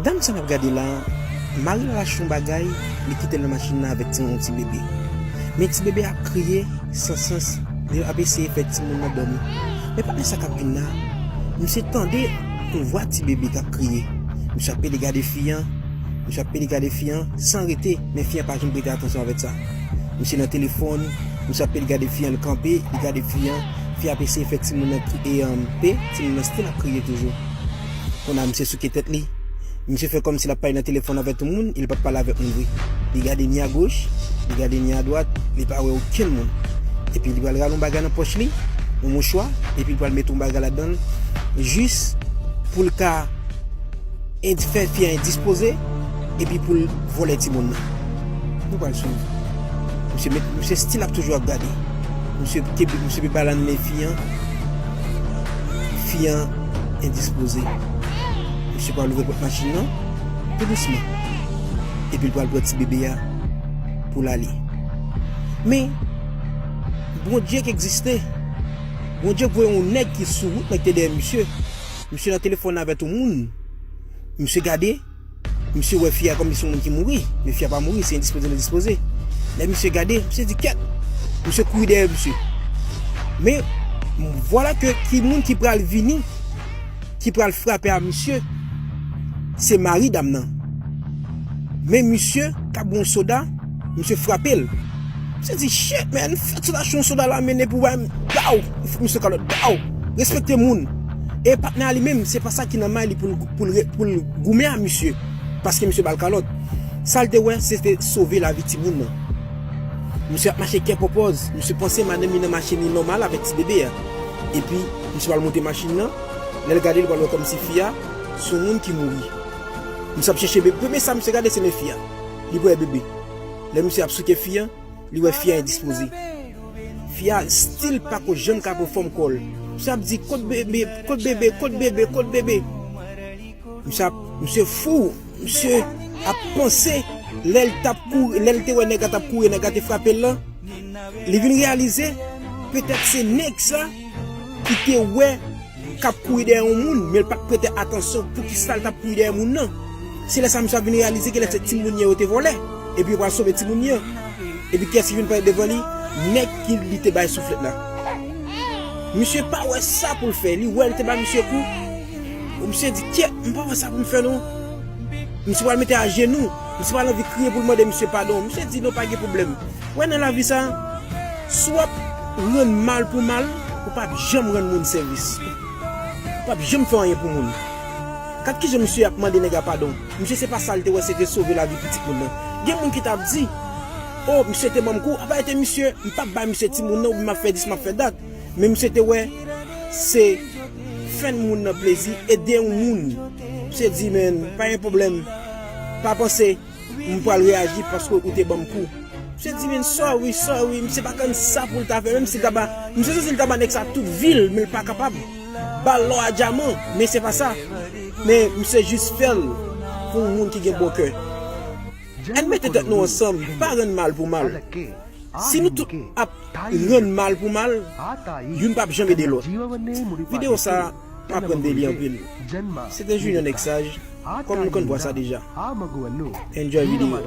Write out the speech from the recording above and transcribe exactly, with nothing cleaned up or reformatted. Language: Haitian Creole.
Dam sa n ap gade la, mari l al achte yon bagay, li kite l nan machin nan avèk ti, yon ti bebe. Men ti bebe a ap kriye san sans, li ap eseye fè timoun nan dòmi. Men patnè sa k ap vin la, misye tande yon vwa ti bebe k ap kriye. Misye ap pede gade fi an, misye ap pede gade fi an san rete, men fi an pa janm prete atansyon avèk sa. Misye nan telefòn, misye ap pede gade fi an, l kanpe, li gade fi an, fi an ap eseye fè timoun nan ki, e, um, pe, timoun nan still ap kriye toujou. Kounye a misye souke tèt li. Misye fè kòmsi l ap pale nan telefòn avèk yon moun, e li p ap pale avèk moun vre. Li gade ni agoch, li gade ni adwat, li pa wè okenn moun. Epi li pral rale yon bagay nan pòch li, yon mouchwa, epi li pral mete yon bagay ladan l, jis pou l ka indi-, fè fi a endispoze, epi pou l vòlè timoun nan. Nou pral swiv. Misye met, misye still ap toujou ap gade. Misye kenbe, misye pe balanne fi an. Fi an endispoze. Misye pral ouvri pòt machin nan tou dousman. Epi l pral pran ti bebe a pou l ale. Men, Bondye k egziste. Bondye voye yon nèg ki sou wout nan ki te dèyè misye. Misye nan telefòn avèk yon moun. Misye gade, misye wè fi a kòm li se yon moun ki mouri, men fi a pa mouri, se endispoze l endispoze. Lè misye gade, misye di, "Kèt!" Misye kouri dèyè misye. Men, vwala ke ki moun ki pral vini, ki pral frape a misye, se mari dam nan. Men misye k ap bwè yon soda, misye frape l. Misye di, "Shit, man, fè soda, yon soda la, men epi w bay m, daw!" Misye kalòt, daw! Respekte moun. E patnè a li menm, se pa sa ki nan may li pou l, pou l re-, pou l goumen a misye. Paske misye ba l kalòt. Sa l te wè, se te sove lavi timoun nan. Misye ap mache kè pòpòz. Misye panse madanm li nan machin li nòmal avèk ti bebe a. Epi, misye pral monte machin nan. Lè l gade, li pral wè kòmsi fi a se yon moun ki mouri. Misye ap chèche bebe. Premye sa misye gade, se men fi a. Li wè bebe. Lè misye ap souke fi a, li wè fi a endispoze. Fi a still pako janm ka pran fòm kò l. Misye ap di, "Kot bebe, kot bebe, kot bebe, kot bebe?" Misye ap, misye fou, misye ap panse lè l t ap kouri, lè l te wè nèg la t ap kouri, nèg la te frape l lan. Li vin reyalize, petèt se nèg sa ki te wè k ap kouri dèyè yon moun, men l pa t prete atansyon poukisa l t ap kouri dèyè moun nan. Se lè sa misye ap vin reyalize ke lè se timoun yo te vòlè, epi yo pral sove timoun yo. Epi kiyès ki vin parèt devan li? Nèg ki li te bay souflèt la. Misye pa wè sa pou l fè, li wè l te ba misye kou. Misye di, "Kyèt, m pa wè sa pou m fè non." Misye pral mete ajenou, misye pral anvi kriye pou l mande misye padon. Misye di, "Non, pa gen pwoblèm." Wè nan lavi sa, si w ap rann mal pou mal, ou p ap janm rann moun sèvis. Ou p ap janm fè anyen pou moun. Gad kijan misye ap mande nèg la padon. Misye se pa sa l te wè, se te sove lavi pitit moun nan. Gen moun ki t ap di, "O, misye te ban m kou, apa e te misye, m p ap bay misye timoun nan, oubyen m ap fè dis, m ap fè dat." Men misye te wè, se fè moun nan plezi, ede yon moun. Misye di, "Men, pa gen pwoblèm, pa panse." M pral reyaji paske ou te ban m kou. Misye di, "Men sorry, sorry." Misye pa konn sa pou l ta fè, menm si l ta ba, misye santi l ta ba nèg sa tout vi l, men l pa kapab. Ba l lò a dyaman, men se pa sa. Men misye jis fè l pou yon moun ki gen bon kè. Ann mete tèt nou ansanm, pa rann mal pou mal. Si nou tout ap rann mal pou mal, youn p ap janm ede lòt. Videyo sa a aprann de li anpil. Se te Junior Nèg Saj, kòm nou konn vwa sa deja. Enjoy videyo.